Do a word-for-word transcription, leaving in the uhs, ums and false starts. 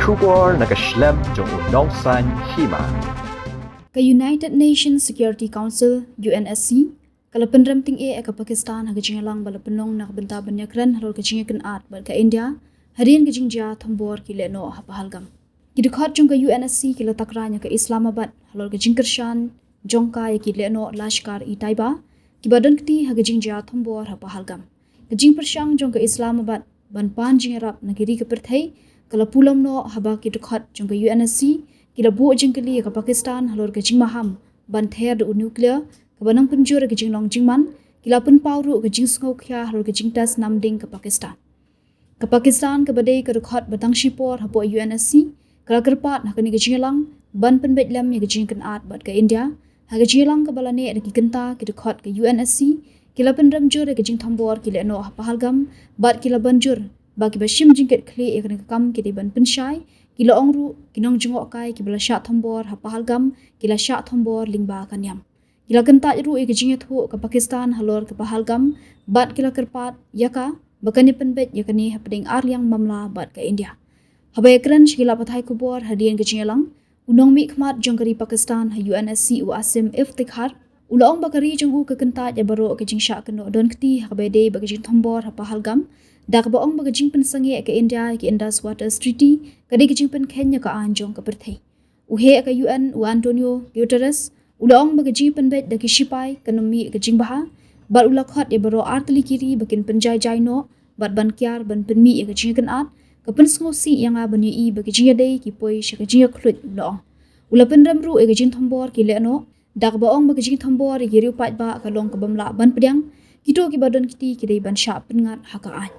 Khubor na ka shlem jong u nongsaiñ hima. Ka United Nations Security Council, U N S C, ka la pynrem tyngeh ïa ka Pakistan ha ka jingïalang ba la pynlong na ka bynta ban ïakren halor ka jingïakynad bad ka India hadien ka jingjia thombor ki lehnoh ha Pahalgam. Ki dkhot jong ka U N S C ki la takra ïa ka Islamabad halor ka jingkyrshan jong ka ïa ki lehnoh Lashkar-e-Taiba kiba don kti ha ka jingjia thombor ha Pahalgam. Ka jingpyrshang jong ka Islamabad ban pan jingïarap na ki ri ka pyrthei ka la pulom noh haba ki dkhot jong ka U N S C ki la buh jingkylli ïa ka Pakistan halor ka jingmaham ban ther da u nuclear kaba nang pynjur ïa ka jinglong jingman, ki la pynpaw ruh ka jingsngewkhia halor ka jingtest namding ka Pakistan. Ka Pakistan kaba dei ka dkhot ba tang shipor hapoh U N S C ka la kyrpad ha kane ka jingïalang ban pynbeit lem ïa ka jingïakynad bad ka India. Ha ka jingïalang kaba la neh da ki kynta, ki dkhot ka U N S C ki la pynrem jur ïa ka jingthombor ki lehnoh ha Pahalgam bad ki la ban jur ba kiba shim jingkitkhlieh ïa kane ka kam ki dei ban pynshai. Ki la ong ruh ki nongjngohkai kiba la shah thombor ha Pahalgam ki la shah thombor lyngba ka niam. Ki la kyntait ruh ïa ka jingïathuh ka Pakistan halor ka Pahalgam bad ki la kyrpad ïa ka ba kan ïa pynbeit ïa kane hapdeng ar liang mamla bad ka India. Haba ïakren sha ki lad pathai khubor hadien ka jingïalang, u nongmihkhmat jong ka ri Pakistan ha U N S C u Asim Iftikhar u la ong ba ka ri jong u ka kyntait ïa baroh ka jingshah kynnoh don kti ha kaba ïadei bad ka jingthombor ha Pahalgam, da kaba ong ba ka jingpynsangeh ka India ïa ka Indus Waters Treaty ka dei ka jingpynkheiñ ïa ka aiñ jong ka pyrthei. U heh ka U N u Antonio Guterres u la ong ba ka jingpynbeit da ki shipai kan ym mih ka jingbha bad u la khot ïa baroh artylli ki ri ba kin pynjaijai noh bad ban kiar ban pynmih ïa ka jingïakynad. Ka pynsngewsih ïa nga ban ïohi ba ka jingïadei ki poi sha ka jingïakhluit, u la ong. U la pynrem ruh ïa ka jingthombor ki lehnoh da kaba ong ba ka jingthombor ïa ki riew paidbah ka long ka bym lah ban pdiang. Kito kiba don kti ki dei ban shah pynngat ha ka aiñ.